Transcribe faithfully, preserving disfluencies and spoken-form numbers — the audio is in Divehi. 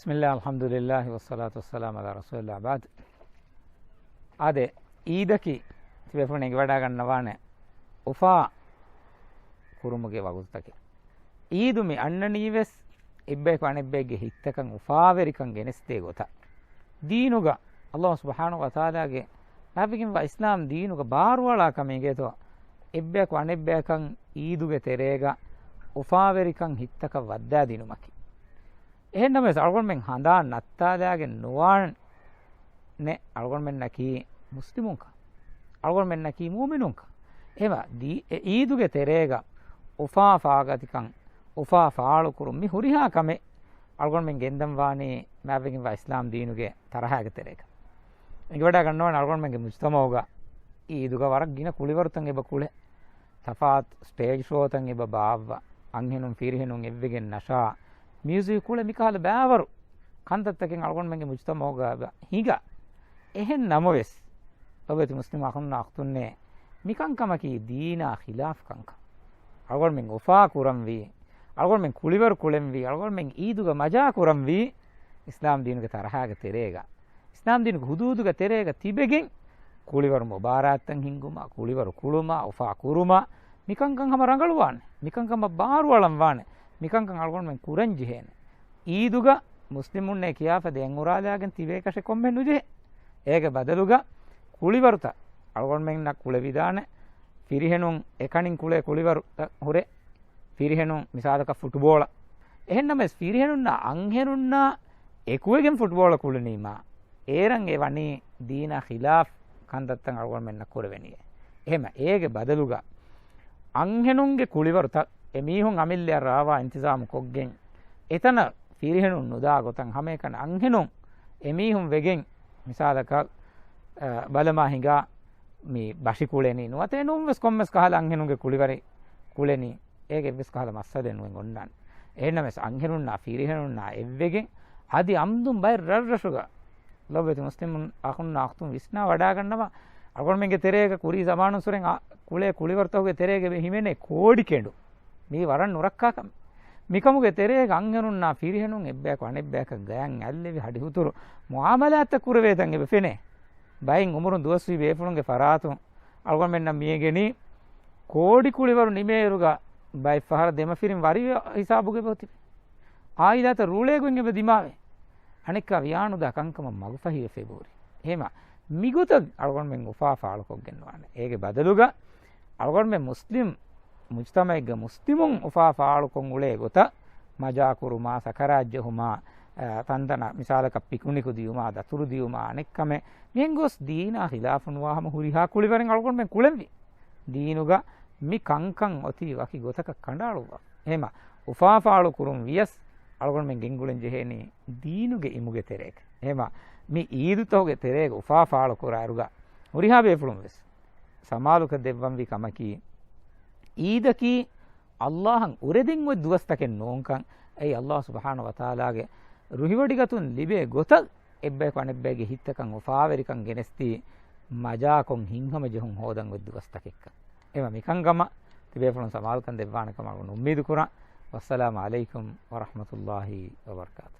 بسم الله، الحمد لله، والصلاة والسلام على رسول الله، بعد. އާދެ، އީދަކީ ތިބޭފުޅުން އެނގިވަޑާގަންނަވާނެ އުފާ ކުރުމުގެ ވަގުތުތަކެއް. އީދު މި އަންނަނީވެސް އެއްބަޔަކު އަނެއްބަޔެއްގެ ހިތްތަކަށް އުފާވެރިކަން ގެނެސްދޭ ގޮތަށް. ދީނުގަ ﷲ ސުބްޙާނަހޫ ވަތަޢާލާގެ މާތްވެގެންވާ އިސްލާމް ދީނުގަ ބާރުއަޅާ ކަމެއް އިނގޭތޯ، އެއްބަޔަކު އަނެއްބަޔަކަށް އީދުގެ ތެރޭގަ އުފާވެރިކަން ހިތްތަކަށް ވައްދާދިނުމަކީ. އެހެންނަމަވެސް، އަޅުގަނޑުމެން ހަނދާން ނައްތާލާގެން ނުވާނެ އަޅުގަނޑުމެންނަކީ މުސްލިމުންކަން، އަޅުގަނޑުމެންނަކީ މުއުމިނުންކަން. އެހެންވީމަ، ދީ-، އެ އީދުގެ ތެރޭގަ އުފާ ފާގަތިކަން، އުފާ ފާޅުކުރުން މި ހުރިހާ ކަމެއް އަޅުގަނޑުމެން ގެންދަންވާނީ މާތްވެގެންވާ އިސްލާމް ދީނުގެ ތަރަހާގެ ތެރޭގަ. އެނގިވަޑާގަންނަވާނެ އަޅުގަނޑުމެންގެ މުޖުތަމަޢުގަ އީދުގަ ވަރަށް ގިނަ ކުޅިވަރުތައް އެބަ ކުޅޭ. ތަފާތު ސްޓޭޖް ޝޯތައް އެބަ ބާއްވާ، އަންހެނުން ފިރިހެނުން އެއްވެގެން ނަޝާ، މިއުޒިކް ކުޅޭ، މިކަހަލަ ބައިވަރު ކަންތައްތަކެއް އަޅުގަނޑުމެންގެ މުޖުތަމަޢުގަ އެބަ ހިނގާ. އެހެން ނަމަވެސް، ލޮބުވެތި މުސްލިމް އަޚުންނާ އުޚްތުންނޭ، މިކަންކަމަކީ ދީނާ ޚިލާފު ކަންކަން. އަޅުގަނޑުމެން އުފާ ކުރަންވީ، އަޅުގަނޑުމެން ކުޅިވަރު ކުޅެންވީ، އަޅުގަނޑުމެން އީދުގަ މަޖާ ކުރަންވީ އިސްލާމް ދީނުގެ ތަރަހާގެ ތެރޭގަ. އިސްލާމް ދީނުގެ ހުދޫދުގެ ތެރޭގަ ތިބެގެން ކުޅިވަރު މުބާރާތްތައް ހިންގުމާ، ކުޅިވަރު ކުޅުމާ، އުފާ ކުރުމާ، މިކަންކަން ހަމަ ރަނގަޅުވާނެ. މިކަންކަމަށް ބާރުއަޅަން ވާނެ. މިކަންކަން އަޅުގަނޑުމެން ކުރަން ޖެހޭނެ. އީދުގަ މުސްލިމުންނޭ ކިޔާފަ ދެން އުރާލާގެން ތިބޭކަށެއް ކޮންމެ ނުޖެހޭ. އޭގެ ބަދަލުގަ ކުޅިވަރުތައް އަޅުގަނޑުމެންނަށް ކުޅެވިދާނެ. ފިރިހެނުން އެކަނިން ކުޅޭ ކުޅިވަރުތައް ހުރޭ. ފިރިހެނުން މިސާލަކަށް ފުޓްބޯޅަ. އެހެންނަމަވެސް، ފިރިހެނުންނާ އަންހެނުންނާ އެކުވެގެން ފުޓްބޯޅަ ކުޅެނީމާ، އޭރަށް އެ ވަނީ ދީނާ ޚިލާފް ކަންތައްތައް އަޅުގަނޑުމެންނަށް ކުރެވެނީ. އެހެމަ އޭގެ ބަދަލުގަ އަންހެނުންގެ ކުޅިވަރުތައް އެމީހުން އަމިއްލައަށް ރާވާ އިންތިޒާމު ކޮށްގެން، އެތަނަށް ފިރިހެނުން ނުދާ ގޮތަށް ހަމައެކަނި އަންހެނުން އެމީހުން ވެގެން، މިސާލަކަށް، އަ، ބަލަމާ ހިނގާ މި ބަށި ކުޅެނީ ނުވަތަ ނޫންވެސް ކޮންމެސް ކަހަލަ އަންހެނުންގެ ކުޅިވަރެއް ކުޅެނީ. އޭގެ އެއްވެސް ކަހަލަ މައްސަލައެއް ނުވެ އޮންނާނެ. އެހެންނަމަވެސް، އަންހެނުންނާ ފިރިހެނުންނާ އެއްވެގެން އަދި އަމްދުން ބައެއް ރަށްރަށުގަ ލޮބުވެތި މުސްލިމުން އަޚުންނާ އުޚްތުން ވިސްނާ ވަޑާގަންނަވާ، އަޅުގަނޑުމެންގެ ތެރޭގަ ކުރީ ޒަމާނުންސުރެން އަ، ކުޅޭ ކުޅިވަރުތަކުގެ ތެރޭގަ އެބަ ހިމެނޭ ކޯޑި ކެނޑު. މީ ވަރަށް ނުރައްކާ ކަމެއް. މިކަމުގެ ތެރޭގަ އަންހެނުންނާ ފިރިހެނުން އެއްބަޔަކު އަނެއްބަޔަކަށް ގަޔަށް އަތްލެވި ހަޑިހުތުރު މުޢާމަލާތްތައް ކުރެވޭތަން އެބަ ފެނޭ. ބައެއް އުމުރުން ދުވަސްވީ ބޭފުޅުންގެ ފަރާތުން އަޅުގަނޑުމެންނަށް މިއެނގެނީ ކޯޑި ކުޅިވަރު ނިމޭއިރުގަ ބައެއް ފަހަރަށް ދެމަފިރިން ވަރިވެ ހިސާބުގަ އެބަ އޮތީ. އާއިލާތައް ރޫޅޭގޮތް އެބަ ދިމާވޭ. އަނެއްކާ ވިޔާނުދާ ކަންކަމަށް މަގުފަހިވެފަ އެބަހުރި. އެހެމަ މިގޮތަށް އަޅުގަނޑުމެން އުފާ ފާޅުކޮށްގެން ނުވާނެ. އޭގެ ބަދަލުގަ އަޅުގަނޑުމެން މުސްލިމް މުޖްތަމައެއްގަ މުސްލިމުން އުފާ ފާޅުކޮށް އުޅޭ ގޮތަށް މަޖާކުރުމާ، ސަކަރާތްޖެހުމާ، އަ، ތަންތަނަށް މިސާލަކަށް ޕިކުނިކު ދިޔުމާ، ދަތުރު ދިޔުމާ، އަނެއްކަމެއް މިހެން ގޮސް ދީނާ ޚިލާފުނުވާ ހަމަ ހުރިހާ ކުޅިވަރެއް އަޅުގަނޑުމެން ކުޅެންވީ. ދީނުގަ މި ކަންކަން އޮތީ ވަކި ގޮތަކަށް ކަނޑައަޅުއްވާ. އެހެމަ އުފާ ފާޅު ކުރުން ވިޔަސް އަޅުގަނޑުމެން ގެންގުޅެން ޖެހޭނީ ދީނުގެ އިމުގެ ތެރޭގަ. އެހެމަ މި އީދުތަކުގެ ތެރޭގަ އުފާ ފާޅު ކުރާއިރުގަ ހުރިހާ ބޭފުޅުން ވެސް ސަމާލުކަން ދެއްވަންވީ ކަމަކީ، އީދަކީ އައްލާހަށް އުރެދެން އޮތް ދުވަސްތަކެއް ނޫންކަން، އެއީ އައްލާހު ސުބްޙާނަހު ވަތަޢާލާގެ ރުހިވޮޑިގަތުން ލިބޭ ގޮތަށް އެއްބަޔަކު އަނެއްބައެއްގެ ހިތްތަކަށް އުފާވެރިކަން ގެނެސްދީ، މަޖާކޮށް ހިތްހަމަޖެހުން ހޯދަން އޮތް ދުވަސްތަކެއްކަން. އެމަ މިކަންކަމަށް ތިބޭފުޅުން ސަމާލުކަން ދެއްވާނެ ކަމަށް އުންމީދު ކުރަން. ވައްސަލާމު ޢަލައިކުމް ވަރަޙްމަތުﷲ ވަބަރަކާތު.